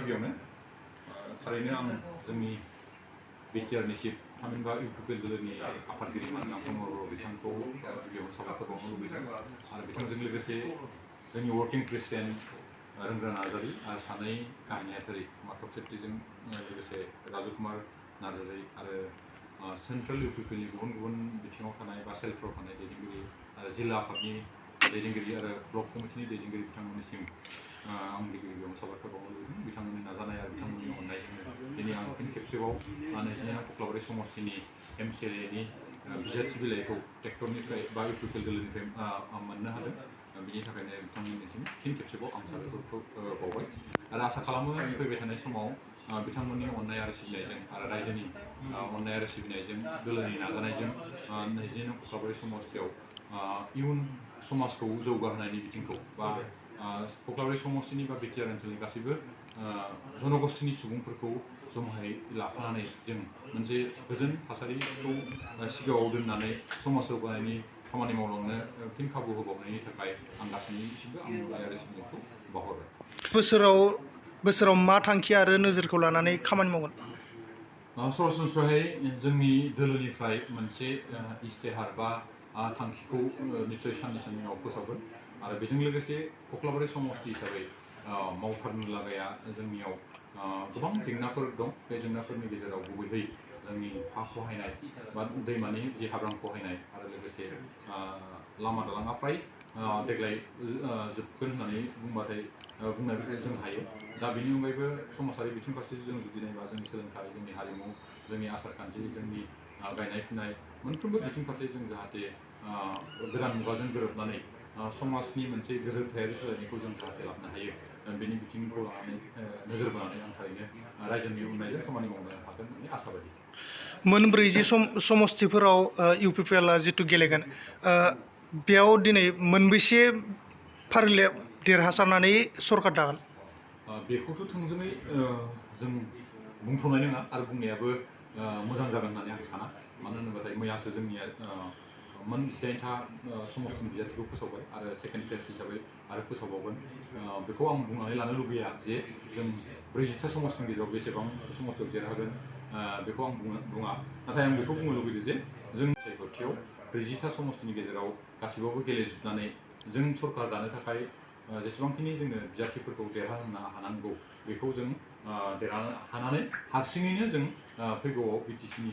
गिबियावनो थारैनो आं जोंनि बिटिआरनि चिफ थामहिनबा इउपिपिएल दोलोनि आफादगिरि मानगोनां प्रमद बर' बिथांखौ गिबियावनो साबायखर बावनो लुबैदों आरो बिथांजों लोगोसे जोंनि वर्किं प्रेसिडेन्ट रोंग्रा नार्जारी आरो सानै गाहाय नेहाथारि माधब सेट्रिजों लोगोसे राजकुमार नार्जारी आरो सेन्ट्रेल इउपिपिएलनि गुबुन गुबुन बिथिङाव थानाय बा सेलफोराव थानाय दैदेनगिरि आरो जिल्ला आफादनि दैदेनगिरि आरो ब्लक कमिटिनि दैदेनगिरि बिथांमोननिसिम आं गिबियावनो साबायखर बावनो लुबैदों बिथांमोननि नाजानाय आरो बिथांमोननि अननायजोंनो दिनै आं फिन खेबसेबाव 29 कक्लाबारि समस्तिनि एमसिएलएनि बिजाथि बिलाइखौ ट्रेक्टरनिफ्राय बा इउपिपिएल दोलोनिफ्राय मोननो हादों बिनि थाखायनो बिथांमोननिसिम फिन खेबसेबाव आं साबायखरखौ बावबाय आरो आसा खालामो फैबाय थानाय समाव बिथांमोननि अननाय आरो सिबिनायजों आरो रायजोनि अननाय आरो सिबिनायजों दोलोनि नाजानायजों 29 कक्लाबारि समस्तियाव इयुन समाजखौ जौगाहोनायनि बिथिंखौ बा कक्लाबारि समस्तिनि बा बिटिआर ओनसोलनि गासैबो जनगोष्ठीनि सुबुंफोरखौ जमायै लाफानानै जों मोनसे गोजोन थासारिखौ सिगाङाव दोननानै समाज जौगानायनि खामानि मावलांनो फिन खाबु होबावनायनि थाखाय आं गासैनिसिमबो आं अननाय आरो सिबिनायखौ बावहरबाय। बोसोराव मा थांखि आरो नोजोरखौ लानानै खामानि मावगोन? सरासनस्रायै जोंनि दोलोनिफ्राय मोनसे इस्तेहार बा थांखिखौ निश्चय साननैसो उनाव फोसावगोन आरो बेजों लोगोसे कक्लाबारि समस्ति हिसाबै मावथारनो लागाया जोंनियाव गोबां जेंनाफोर दं बे जेंनाफोरनि गेजेराव गुबैयै जोंनि हा खहायनाय बा दैमानि जे हाब्रां खहायनाय आरो लोगोसे लामा दालाङा फ्राय देग्लाय जोबगोन होननानै बुंनाय जों हायो दा बेनि अनगायैबो समाजारि बिथिं फारसे जों जुदि नायोबा जोंनि सोलोंथाइ जोंनि हारिमु जोंनि आसारखान्थि जोंनि गायनाय फुनाय मोनफ्रोमबो बिथिं फारसे जों जाहाथे गोदान मुगाजों गोरोबनानै समाजनि मोनसे गोजोनथायारि सोलायनायखौ जों जाहाथे लाबोनो हायो बेनि बिथिंखौ लानानै नोजोर बोनानै आं थारैनो रायजोनि अननायजों खामानि मावनो हागोन होननानै आसाबादि। मोन 40 समस्तिफोराव इउपिपिएलआ जिथु गेलेगोन बेयाव दिनै मोनबेसे फारिलाइ देरहासारनानै सरकार दागोन? बेखौथ' थोंजोङै जों बुंथ'नाय नङा आरो बुंनायाबो मोजां जागोन होननानै आं साना मानो होनोबाथाय मैयासो जोंनिया मोन 18था समस्तिनि बिजाथिखौ फोसावबाय आरो सेकेन्ड फेज हिसाबै आरो फोसावबावगोन बेखौ आं बुंनानै लानो लुबैया जे जों 40था समस्तिनि गेजेराव बेसेबां समस्तियाव देरहागोन बेखौ आं बुङा नाथाय आं बेखौ बुंनो लुबैदों जे जों सायख'थियाव 40था समस्तिनि गेजेराव गासिबावबो गेलेजोबनानै जों सरकार दानो थाखाय जेसेबांखिनि जोंनो बिजाथिफोरखौ देरहाहोनो हानांगौ बेखौ जों देरहानो हानानै हारसिङैनो जों फैगौआव बिटिसिनि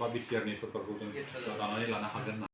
बा बिटिआरनि सरकारखौ जों दानानै लानो हागोन।